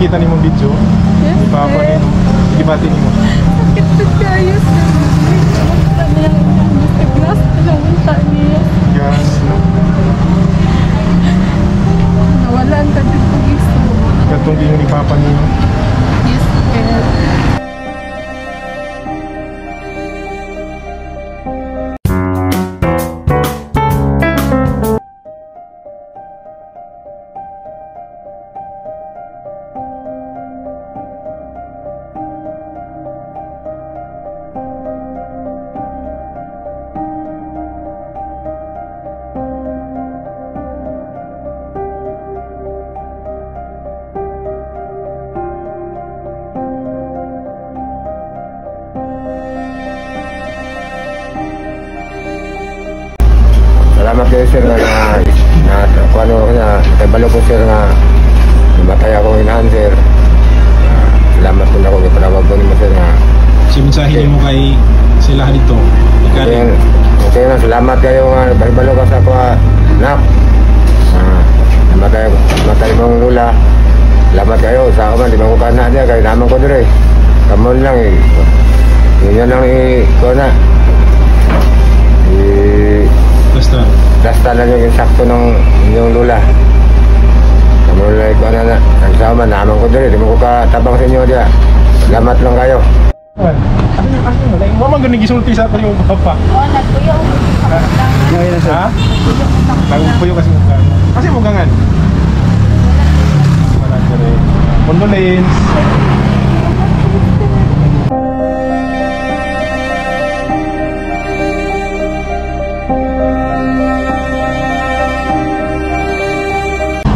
Nakita nimo video? Yes, Ni papa sir. Nimo. Gibati nimo. Sakit sa kayo, sir. Unta niya sa glass na unta niya. Yes. No? Nawalan ka dito iso. Katong giingon ni papa nimo. Yes, sir. Salamat kayo, sir, na na kung ano na kabalo ko, sir, na namatay akong inahan, sir. Salamat po na ako ipanawag ko nimo, sir, na Si mensahe nimo kay sila dito. Ikaw. Okay, okay na, salamat kayo nga kabalo ka sa ako, nak. Namatay kong lula. Salamat kayo sa ako man di man ko kana niya kay naman ko dire. Kamon lang eh. Yun lang eh, ko na. Eh, Basta. Basta lang yung insakto ng inyong lula. Kamu lang ko na na. Ang sama, naman ko diri. Di mo ko katabang sa inyo diya. Salamat lang kayo. Ano ano ano? Mo man gani gisulti sa ako yung papa. Oh, nagpuyo ako sa kondangan. Ha? Nagpuyo ko sa kondangan. Nagpuyo kasi mo gangan. Kasi mo gangan. Wala diri. Condolence.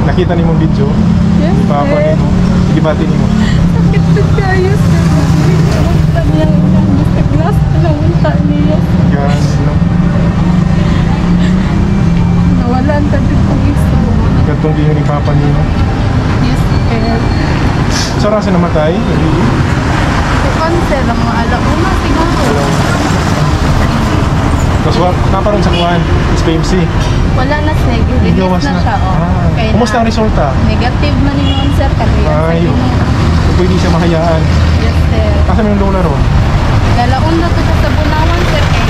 Nakita nimo video? Yes, Ni papa sir. nimo. Gibati nimo. Sakit sa kayo, sir. Unta niya sa glass na unta niya. Yes. No? Nawalan ka dito iso. Katong giingon ni papa nimo. Yes, sir. Sa oras na namatay? Kuan, sir, ang mga alauna siguro. Tapos naparoon sa kuan, SPMC. Wala na, sir. Release Gawas na siya, oh. Ah, Kaya kumusta ang resulta? Negative man yun, sir. Kaluyan sa Ay. Ginoo. Pwede siya mahayaan. Yes, sir. Asa may lola ron? Lalaon na to siya sa Bunawan, sir. Kay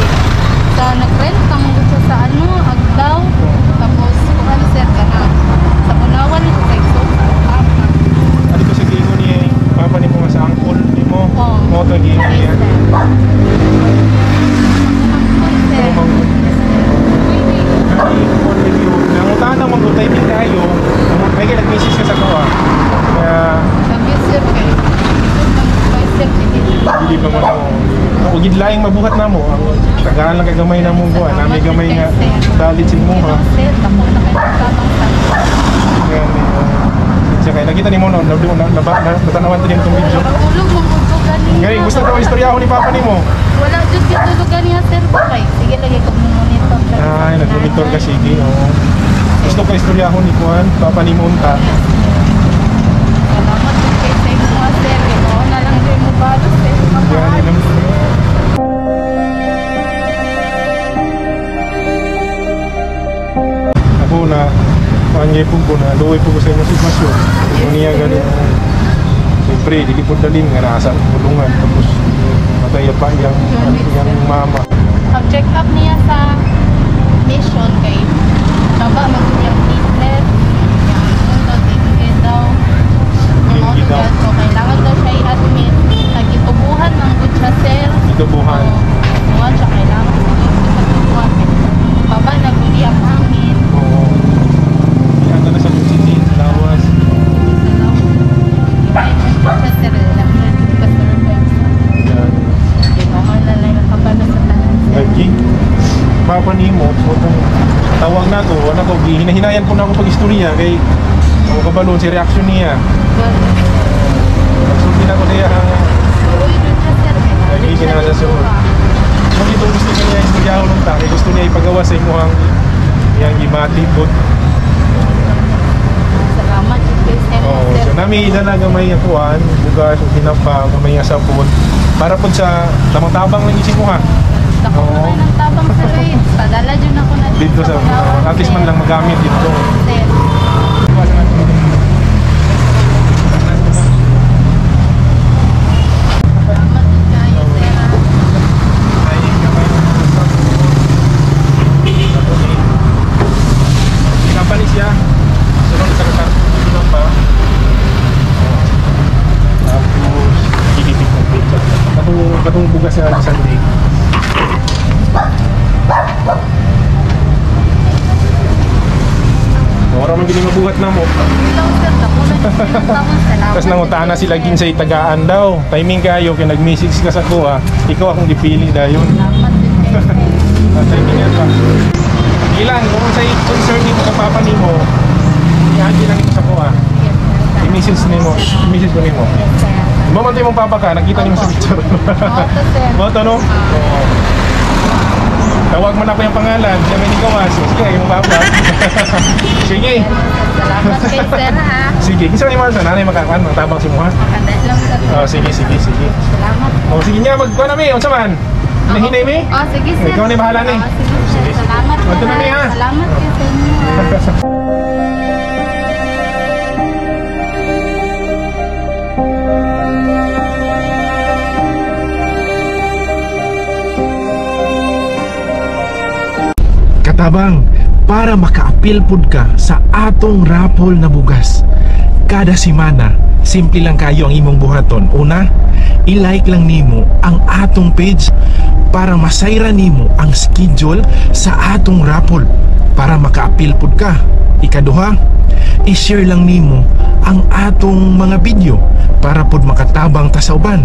sa nag-rent kang siya sa ano, Agdaw. Tapos, kuan, sir, kana. Sa Bunawan, siya sa Exosa. Ano ko sa giingon ni papa nimo nga sa angkol nimo? Oo. Mo to giingon Yes, niya. sir. Sir. Nangutana mo ko typing kayo. Ay kay nag-message ka sa kuha. Kaya Sabi, sir, kay sir, hindi pa mo na o gidlaing mabuhat na mo. Ang tagaan lang kay gamay na mo buwan. Nami gamay nga dalit sa imo ha. Sir, dako na kayo magtabang sa Gani. Siya kay nakita nimo no, natanawan to nimo tong video. Tulog mo ko ganina. Gani gusto ka istorya ako ni papa nimo. Wala jud ka tulog ganiya, sir, kay sige lagi ko monitor. Ay, nag-monitor ka sige. Oo. Gusto ko istorya ako ni Juan, papa nimo unta. Salamat jud kay sa imo, sir. Imo na lang jud mo balos sir. Gani lang. Ako na pangay po ko na luoy po ko sa inyong sitwasyon. Kung niya gani. Siyempre, dili po dalin nga nasa kulungan tapos matay pa iyang iyang mama. Pag check up niya sa mission kay baba man yung platelet, yung mundo dengue daw. Yung Dengue daw. So kailangan daw siya i-admit. Nagitubuhan ng good siya, sir. Itubuhan. Oo, siya kailangan sa tubuhan. Baba na guli ang hangin. Oo. Ano na sa city, lawas. Siya, sir, ka-survive. Yan. Ginoo na lang nakabalo sa tanan, sir. Lagi. Papa nimo, so kung tawag na ko, wala ko hinahinayan ko na ako pag istorya kay ako kabalo si reaction niya. Nagsulti na ko siya ang Uy, dun siya, sir. Lagi kinasa sa suod. Kung ito gusto niya istorya nung ta, kay gusto niya ipagawa sa imuhang iyang gibati pod. Salamat jud kay sir. Oo, sir. so nami dala gamay nga kuan, bugas ug hinapa, gamay nga sapon para pod sa tamang-tabang lang isip mo ha. Dako na Oo. kayo ng tabang, sir. Eh. Padala jud ako na Dito sa Palawan, at least man sir. lang magamit dito. Sir. Iwasan natin. man gini mabuhat na mo. Ikaw, sir, dako na yung taon. Salamat. Tapos nangutana sila ginsay tagaan daw. Timing kayo kay nag-message ka sa kuha. Ikaw akong gipili dayon. Salamat din kayo, sir. Timing yan pa. Ilan, kung sa concern nimo sa papa nimo, iagi lang nimo sa kuha. Yes, sir. I-message nimo, i-message ko nimo. Yes, sir. Mo man mong papa ka, nakita nimo sa picture. Oo, to, sir. Mo to no? Oo. Tawag mo na ko yung pangalan, siya may nagawas. Sige, yung papa. Sige. Salamat kay sir, ha. Sige, kinsa may man sa nanay makakuan, magtabang si Muha. Makadal lang, sir. Oh, sige, sige, sige. Salamat. Oh, sige niya, magkuan na mi, unsa man? Hinahinay mi? Oh, sige, sir. Ikaw na yung bahala ni. Oh, sige, sir. Sige, sige. Salamat. Ito na mi, ha. Salamat kay sa inyo, ha. Katabang, para makaapil pud ka sa atong rapol na bugas. Kada semana, simple lang kayo ang imong buhaton. Una, i-like lang nimo ang atong page para masayra nimo ang schedule sa atong rapol para makaapil pud ka. Ikaduha, i-share lang nimo ang atong mga video para pud makatabang ta sa uban.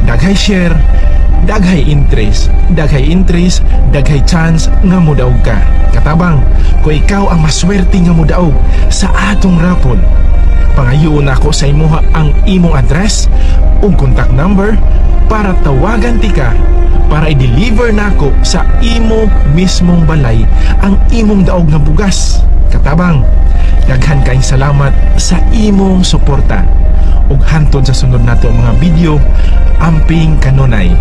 Daghay share, daghay interest, daghay interest, daghay chance nga modaog ka. Katabang, kung ikaw ang maswerte nga modaog sa atong rapol, pangayoon nako sa imuha ang imong address ug contact number para tawagan ti ka para i-deliver nako sa imo mismong balay ang imong daog nga bugas. Katabang, daghan kayong salamat sa imong suporta. Ug hantod sa sunod nato mga video, amping kanunay.